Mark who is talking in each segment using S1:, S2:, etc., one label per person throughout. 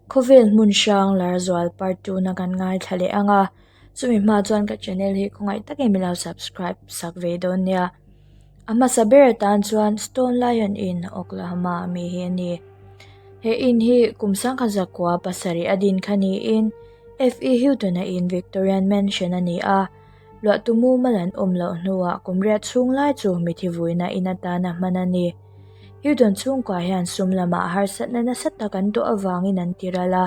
S1: Khawvel hmun hrang lar zual part 2 na kan ngaithla leh ang a, chumi hma chuan ka channel hi khawngaih takin min lo subscribe sak ve dawn nia. A hmasa ber atan chuan Stone Lion Inn Oklahoma ami hi a ni. He in hi kum sangkhat zakua pasarih a din kha niin F.E. Hutton-a in Victorian Mansion a ni a. Luahtu mumal an awm loh hnuah kum riat chhung lai chu mithi vuina in atana hman a ni. Hutton chhungkua hian sum lamah harsatna nasa tak an tawh avangin an ti ral a.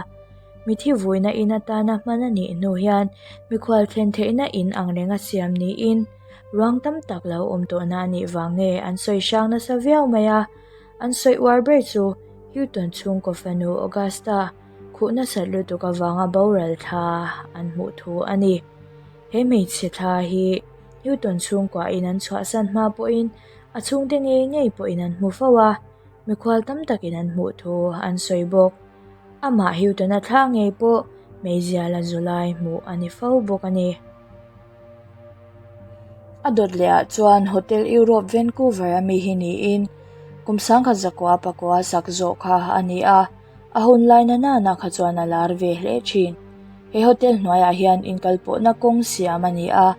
S1: Mithi vuina in atana hman a nih hnu hian mikhual thlen theihna in ang renga siam niin ruang tam tak lo awm tawhna a nih vang nge an sawi hrang nasa viau mai a. An sawi uar ber chu Hutton chhungkaw fanu Augusta khuh nasat lutuk avanga boral thla an hmuh thu a ni. He hmeichhe thla hi Hutton chhungkuahin an chhuahsan hma pawhin a chhungte ngei ngei pawhin an hmu fo a, mikhual tam takin an hmuh thu an sawi bawk. Amah Hutton-a thla ngei pawh meizial a zu lai hmuh a ni fo bawk a ni. A dawt leh ah chuan Hotel Europe Vancouver a mi hi niin kum sangkhat zakua pakua sak zawh kha a ni a, a hun lai na nana kha chuan a lar ve hle thin. He hotel hnuaiah hian inkalpawhna kawng siam a ni a,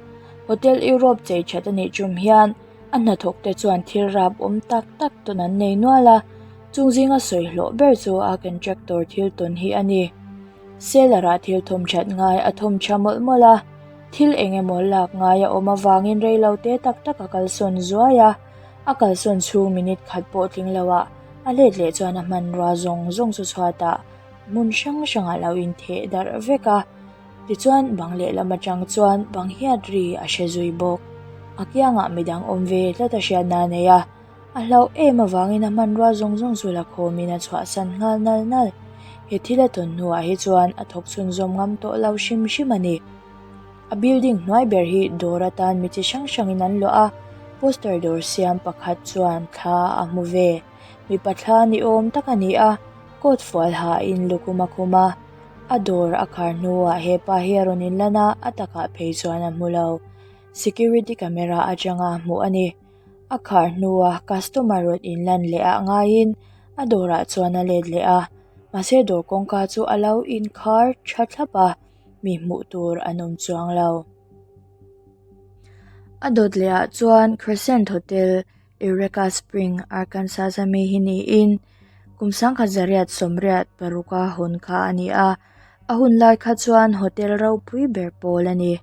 S1: Hotel Europe chei that a nih tum hian a hnathawk te chuan thil rap awm tak tak tawn an nei nual a, chung zinga sawi hlawh ber chu a contractor thil tawn hi a ni. Seller ah thil thawm that ngai a thawm tha mawlh mawlh a, thil eng emaw lak ngai a awm avangin rei lo te tak tak a kalsawn zuai a, a kalsawn chhung minute khat pawh tling lo ah a let leh chuan a hmanrua zawng zawng chu chhuatah hmun hrang hrangah lo intheh darh vek a, tichuan bang lehlam atang chuan bang hiat ri a hre zui bawk. A kiangah midang awm ve tlat a hriatna a nei a. A hlauh em avangin a hmanrua zawng zawng chu la khawmin a chhuahsan nghal nal nal. He thil a tawn hnuah hi chuan a thawk chhunzawm ngam tawh lo hrim hrim a ni. A building hnuai ber hi dawr atan mi chi hrang hrangin an luah a, poster dawr siam pakhat chuan thla a hmu ve. Mipa thla ni awm tak a ni a, coat fual hain lukhum a khum a. A dawr a khar hnuah hepa hi a rawn inlan a, a takah phei chuan a hmu lo. Security camera atanga hmuh a ni. A khar hnua customer rawn inlan leh ah ngaiin a dawrah chuan a let leh a, mahse dawr kawngka chu a lo inkhar tha thlap a, mi hmuh tur an awm chuang lo. A dawt leh ah chuan Crescent Hotel, Eureka Spring, Arkansas a mi hi niin kum sangkhat zariat sawmriat paruka hawn kha a ni a, a hun lai kha chuan hotel ropui ber pawl a ni.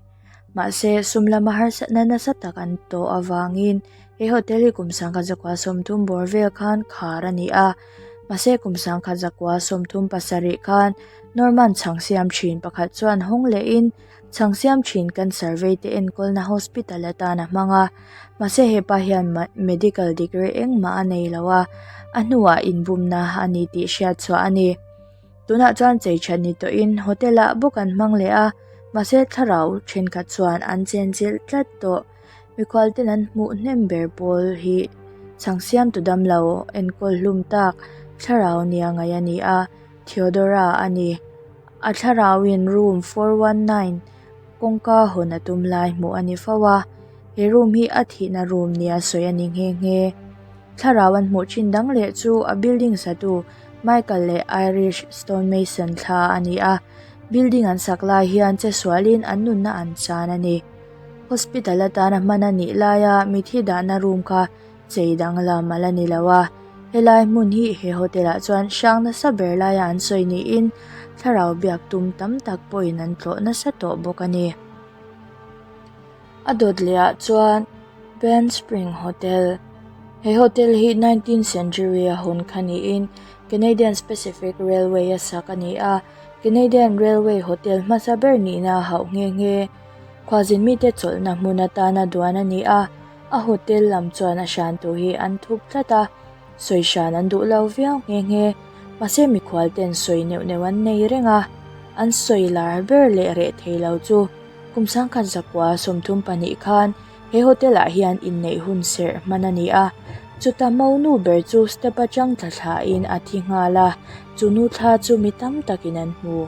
S1: Mahse, sum lama harsatna nasa tak an tawh avangin he hotel hi kum sangkhat zakua 30 bawr vel khan khar a ni a. Mahse, kum sangkhat zakua 37 khan Norman chhang siam thin pakhat chuan hawng lehin chhang siam thin cancer vei te enkawlna hospital atan a hmang a. Mahse, hepa hian medical degree engmah a nei lo a, a hnuah inbumna a ni tih hriatchhuah a ni. Tunah chuan chei that ni tawhin hotel ah bawk an hmang leh a, mahse thlarau thenkhat chuan an chenchilh tlat tawh. Mikhual ten an hmuh hnem ber pawl hi chhang siam tu dam lo enkawl hlum tak thlarau nia ngaih a ni a, Theodora a ni. A thlarauin room 419 kawngka hawn a tum lai hmuh a ni fo a, he room hi a thihna room nia sawi a ni nghe nghe. Thlarau an hmuh thin dang leh chu a building satu Michael leh Irish stonemason thla a ni a, building an sak lai hian che sualin an nunna an chan a ni. Hospital atana hman a nih laia mithi dahna room kha chei danglam a la ni lo a, helai hmun hi he hotel ah chuan hrang nasa ber laia an sawi niin thlarau biak tum tam tak pawhin an tlawh nasa tawh bawk a ni. A dawt leh ah chuan Band Spring Hotel he hotel hi 19th century a hawn kha niin Canadian Pacific Railway a sak a ni a, Canadian Railway Hotel hmasa ber nihna a hauh nghe nghe. Khuazin mite chawlhna hmun atana duan a ni a, a hotel lam chuan a hran tur hi an thup tlat a, sawi hran an duh lo viau nghe nghe. Mahse mikhual ten sawi neuh neuh an nei reng a, an sawi lar ber leh reh thei lo chu Kum sangkhat zakua 32 khan he hotel ah hian inneih hun serh hman a ni a, chuta monu ber chu step atang tla thlain a thi nghal a, chu nu thla chu mi tam takin an hmu.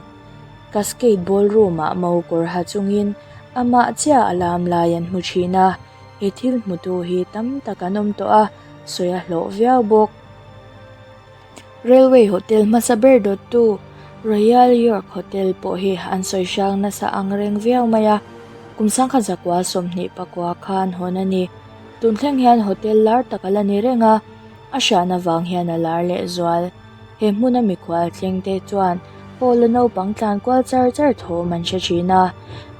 S1: Cascade ballroom ah mo kawr ha chungin amah chiah a lam lai an hmu thin a, he thil hmutu hi tam tak an awm tawh a, sawi a hlawh viau bawk. Railway hotel hmasa ber dawttu Royal York Hotel pawh hi an sawi hrang nasa ang reng viau mai a, kum 1929 khan hawn a ni. Tun thleng hian hotel lar tak a la ni reng a, a hran avang hian a lar leh zual. He hmuna mikhual thleng te chuan hall a naupang tlan kual char char thawm an hre thin a,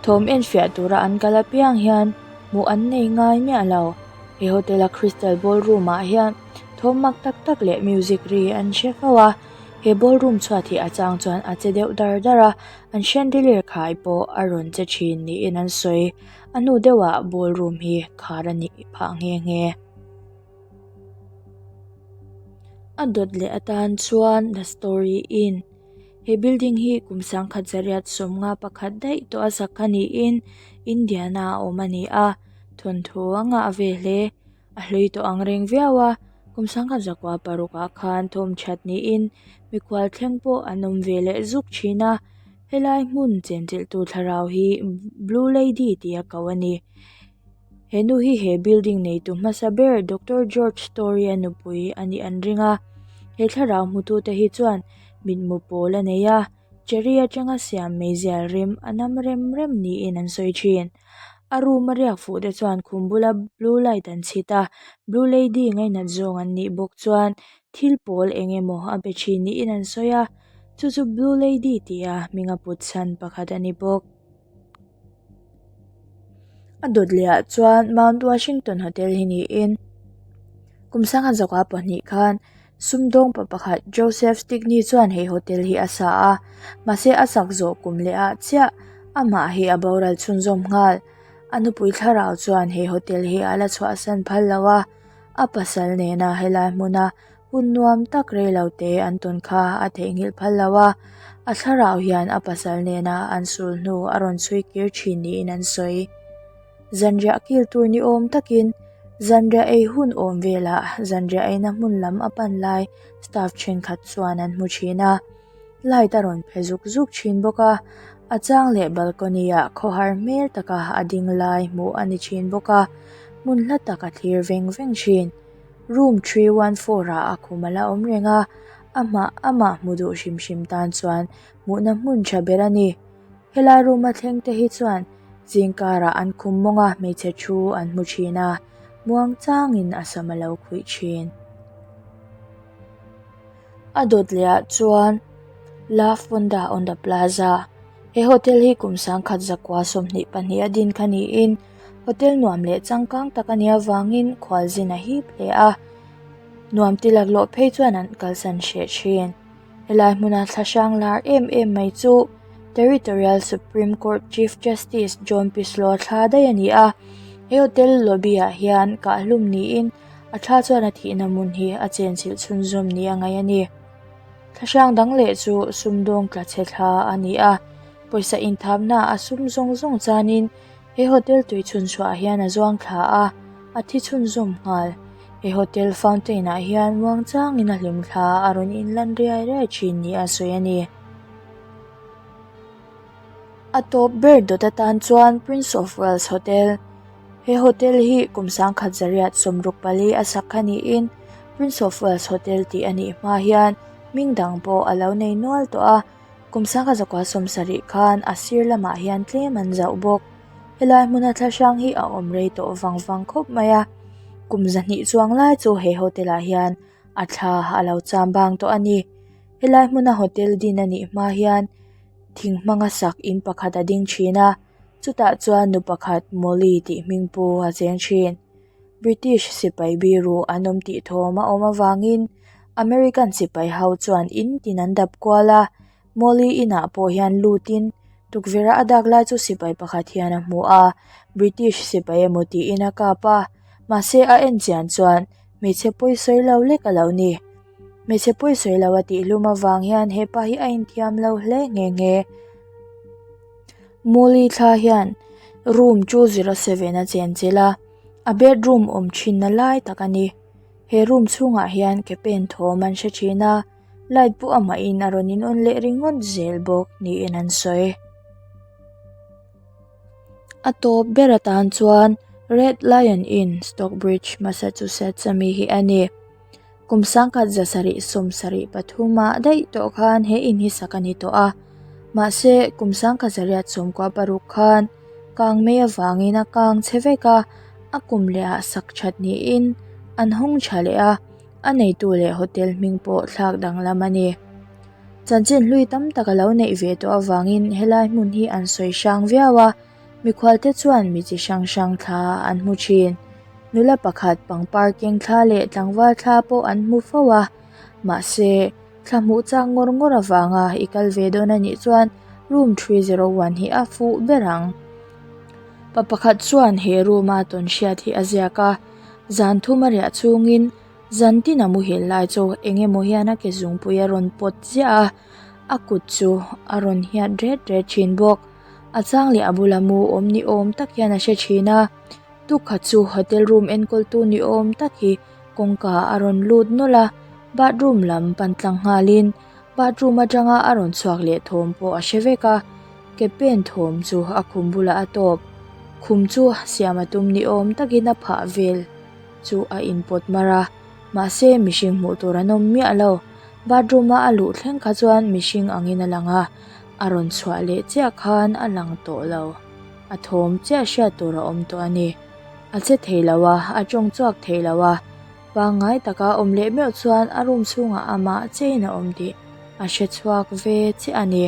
S1: thawm enfiah tura an kal apiang hian hmuh an nei ngai miah lo. He hotel a crystal ballroom ah hian thawm mak tak tak leh music ri an hre fo a, he ballroom chhuat hi a chang chuan a che deuh dar dar a, an chandelier khai pawh a rawn che thin niin an sawi. A hnu deuhah ballroom hi khar a nih phah nghe nghe. A dawt leh atan chuan the story inn he building hi kum sangkhat zariat sawmnga pakhat daih tawh a sak kha niin Indiana a awm a ni a thawnthu a ngah ve hle a hlui tawh ang reng viau a kum sangkhat zakua paruk ah khan thawm that niin mikhual thleng pawh an awm ve leh zuk thin a helai hmun chenchilh tu thlarau hi blue lady tih a ko a ni. He nu hi he building neitu hmasa ber Doctor George Storey a nupui a nih an ring a, he thlarau hmutu te hi chuan mitmu pawl a nei a, cherry atanga siam meizial rim a nam rem rem niin an sawi thin. A room a riak fuh te chuan khum bula blue light an chhit a, blue lady ngainat zawng an nih bawk chuan thil pawl eng emaw a pe thin niin an sawi a, chu chu blue lady tih a hming a put chhan pakhat a ni bawk. A dawt leh ah chuan Mount Washington Hotel hi niin kum sangha zawka pahnih khan sumdawng pa pakhat Joseph Stickney chuan he hotel hi a sa a mahse a sak zawh kum leh ah chiah amah hi a boral chhunzawm nghal a nupui thlarau chuan he hotel hi a la chhuahsan phal lo a a pasal nena helai hmuna Hun nuam tak rei lo te an tawn kha a theihnghilh phal lo a, a thlarau hian a pasal nena an sul hnu a rawn chhui kir thin niin an sawi. Zanriah kil tur ni awm takin zanriah ei hun awm velah zanriah eina hmun lam a pan lai staff thenkhat chuan an hmu thin a, light a rawn phe zuk zuk thin bawk a, a chang leh balcony ah khawhar hmel taka a ding lai hmuh a ni thin bawk a, hmun hla tak a thlir veng veng thin. Room 314 ah a khum a la awm reng a, amah amah hmu duh hrim hrim tan chuan hmuhna hmun tha ber a ni. Helai room a thleng te hi chuan zingkarah an khum mawng a hmeichhe thu an hmu thin a, muang changin a sam a lo khuih thin. A dawt leh ah chuan La Fonda on the Plaza he hotel hi kum sangkhat zakua 22 a din kha niin hotel nuam leh changkang tak a nih avangin khualzin a hip hle a, nuam ti laklawh phei chuan an kalsan hreh thin. Helai hmuna thla hrang lar em em mai chu Territorial Supreme Court Chief Justice John Pisloa thla daih a ni a, he hotel lobby ah hian kahhlum niin A thla chuan a thihna hmun hi a chenchilh chhunzawm ni a ngaih a ni. Thla hrang dang leh chu sumdawng tla chhe thla a ni a, pawisa inthamna a sum zawng zawng chuanin he hotel tui chhunchhuah hian a zuang thla a, a thi chhunzawm nghal. He hotel fountain ah hian muangchangin a hlim thla a rawn inlan riai riai thin ni a sawi a ni. A tawp ber dawt atan chuan Prince of Wales Hotel. He hotel hi kum sangkhat zariat 64 a sak kha niin Prince of Wales Hotel tih a nih hma hian hming dang pawh a lo nei nual tawh a, kum sangkhat zakua 70 khan a sir lamah hian tlem an zauh bawk. Helai hmuna thla hrang hi a awm rei tawh vang vang khawp mai a, kum zahnih chuang lai chu he hotel ah hian a thla a lo cham bang tawh a ni. Helai hmuna hotel din a nih hma hian thing hmanga sak in pakhat a ding thin a. Chutah chuan nu pakhat Molly tih hming pu a cheng thin. British sipai biru an awm tih thawm a awm avangin American sipai ho chuan in tin an dap kual a, Molly inah pawh hian lutin tukverh a dak lai chu sipai pakhat hian a hmu a, British sipai emaw tiin a kap a, mahse a en chian chuan hmeichhe pawisawi lo lek a lo ni. Hmeichhe pawisawi lo a tihhlum avang hian hepa hi a inthiam lo hle nghe nghe. Molly thla hian room 207 a chenchilh a, a bedroom awm thinna lai tak a ni. He room chhungah hian ke pen thawm an hre thin a, light pawh amahin a rawn in on leh ringawt zel bawk niin an sawi. A tawp ber atan chuan Red Lion Inn, Stockbridge, Massachusetts ami hi a ni. Kum 1773 ah daih tawh khan he in hi sak a ni tawh a, mahse kum 1896 khan kang mei avangin a kang chhe vek a, a kum leh ah sak that niin an hawng tha leh a, a neitu leh hotel hming pawh thlak danglam a ni. Chanchin hlui tam tak a lo neih ve tawh avangin helai hmun hi an sawi hrang viau a. Mikhualte chuan mi chi hrang hrang thla an hmu thin. Nula pakhat pangpar keng thla leh tlangval thla pawh an hmu fo a. Mahse, thla hmuh chak ngawr ngawr avanga i kal ve dawn a nih chuan room 301 hi a fuh ber ang. Pa pakhat chuan he room a tawn hriat hi a ziak a, zan thum a riah chungin zan tin a muhil lai chu eng emaw hian a ke zungpui a rawn pawt ziah a, a kut chu a rawn hiat ret ret thin bawk. A chang leh a bula mu awm ni awm tak hian a hre thin a, tukhat chu hotel room enkawltu ni awm tak hi kawngka a rawn lut nawlh a, bathroom lam pan tlang nghalin bathroom atanga a rawn chhuak leh thawm pawh a hre vek a, ke pen thawm chu a khum bulah a tawp. Khum chu siam a tum ni awm takin a phah vel chu a inpawt mar a, mahse mihring hmuh tur an awm miah lo. Bathroom a a luh thleng kha chuan mihring angin a lang a. A rawn chhuah leh chiah khan a lang tawh lo. A thawm chiah hriat tur a awm tawh a ni. A che thei lo a, a tawng chhuak thei lo a. Pangngai taka awm leh meuh chuan a room chhungah amah chein a awm tih a hre chhuak ve chiah a ni.